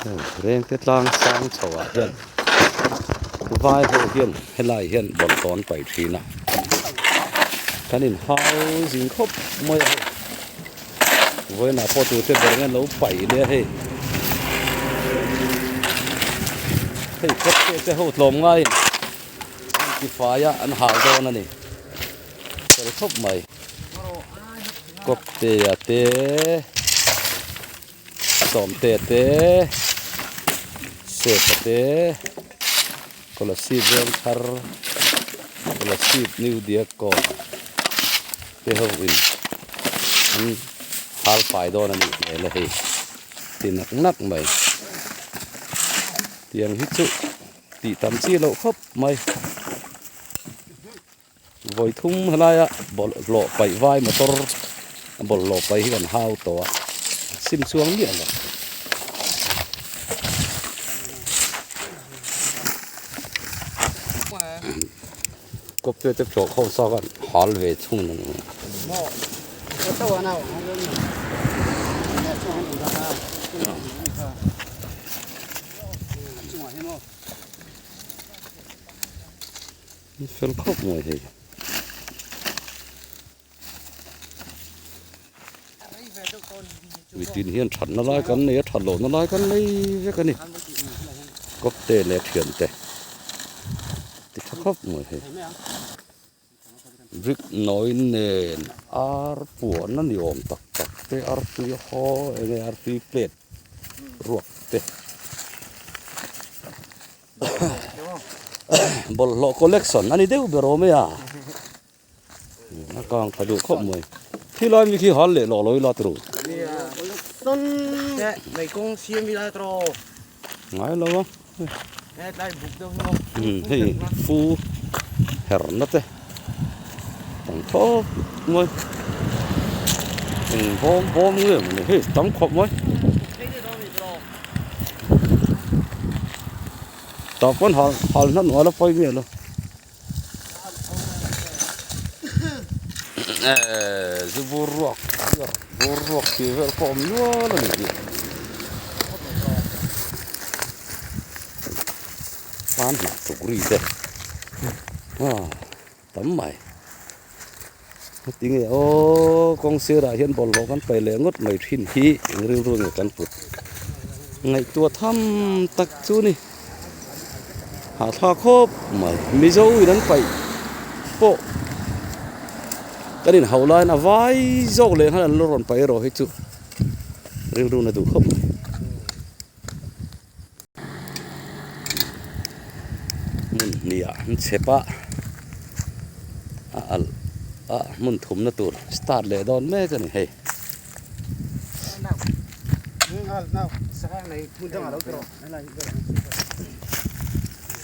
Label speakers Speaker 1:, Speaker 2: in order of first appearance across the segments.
Speaker 1: Heng rengte tlang sang chho ah hian vai ho hian helai hian bawlhhlawh an paih thin a kan in hau zing khawp mai a hei vawiinah pawh tute ber nge an lo paih leh a hei hei kawt te te ho tlawm ngaiin an ti fai a an hal dawn a ni fel khawp mai kawpte a te. Sawmte te Sepa te Kolasib Vengthar Kolasib New Diakkawn te ho in an hal fai dawn a nih hmel a hei ti nak nak mai tiang hi chu tih tam chi loh khawp mai. Vawi thum helaia bawlhhlawh paih vai motor a bawlhhlawh paih hi kan hau tawh a sim chuang miah lo. Kawpte te hlawh kho sa khan hal ve thung ang. Fel khawp mai hei. Mitin hian thatna lai kan nei a, that lohna lai kan nei vek a ni. Kawpte leh thiante ti tha khawp mai hei. Brick nawi nen ar puan a ni awm tak tak te, artui haw enge artui plate ruak te. Bawlhhlawh collection a ni deuh ber awm e a a kang tha duh khawp mai khilai mi khi hal leh lawh lo ila tiro ngai lo a hei fu her na te tam khawp mai eng bawm bawm nge mawni hei tam khawp mai. Tah pawn hal hal hna nual a pawi miah lo. Ehh zu bur ruak bur ruak tih vel pawh awm nual a ni hi. Tan hnah tuk ri te ah tam mai. Tinge aw kawng sirah hian bawlhhlawh kan paih leh ngawt mai thin hi eng rilru nge kan put ngaihtuah tham tak chu ni hahthlak khawp mai mizo in an paih pawh kan in hauh laiin a vai zawk leh khan an la rawn paih erawh hi chu rilru na duh khawp mai. Hmun hnih ah an chep a a alh a hmun thumna tur start leh dawn mek a ni hei.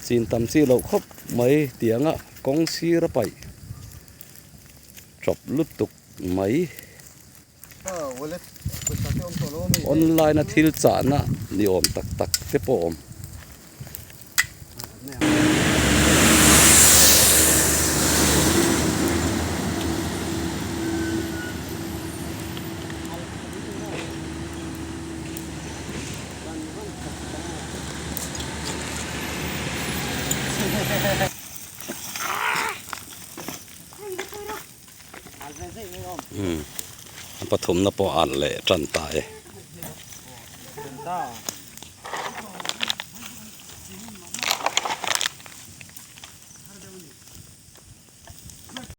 Speaker 1: Chin tam chi loh khawp mai tianga kawng sir a paih tawp lutuk mai. Online a thil chahna ni awm tak tak te pawh a awm. A pathumna pawh a alh leh tan ta e.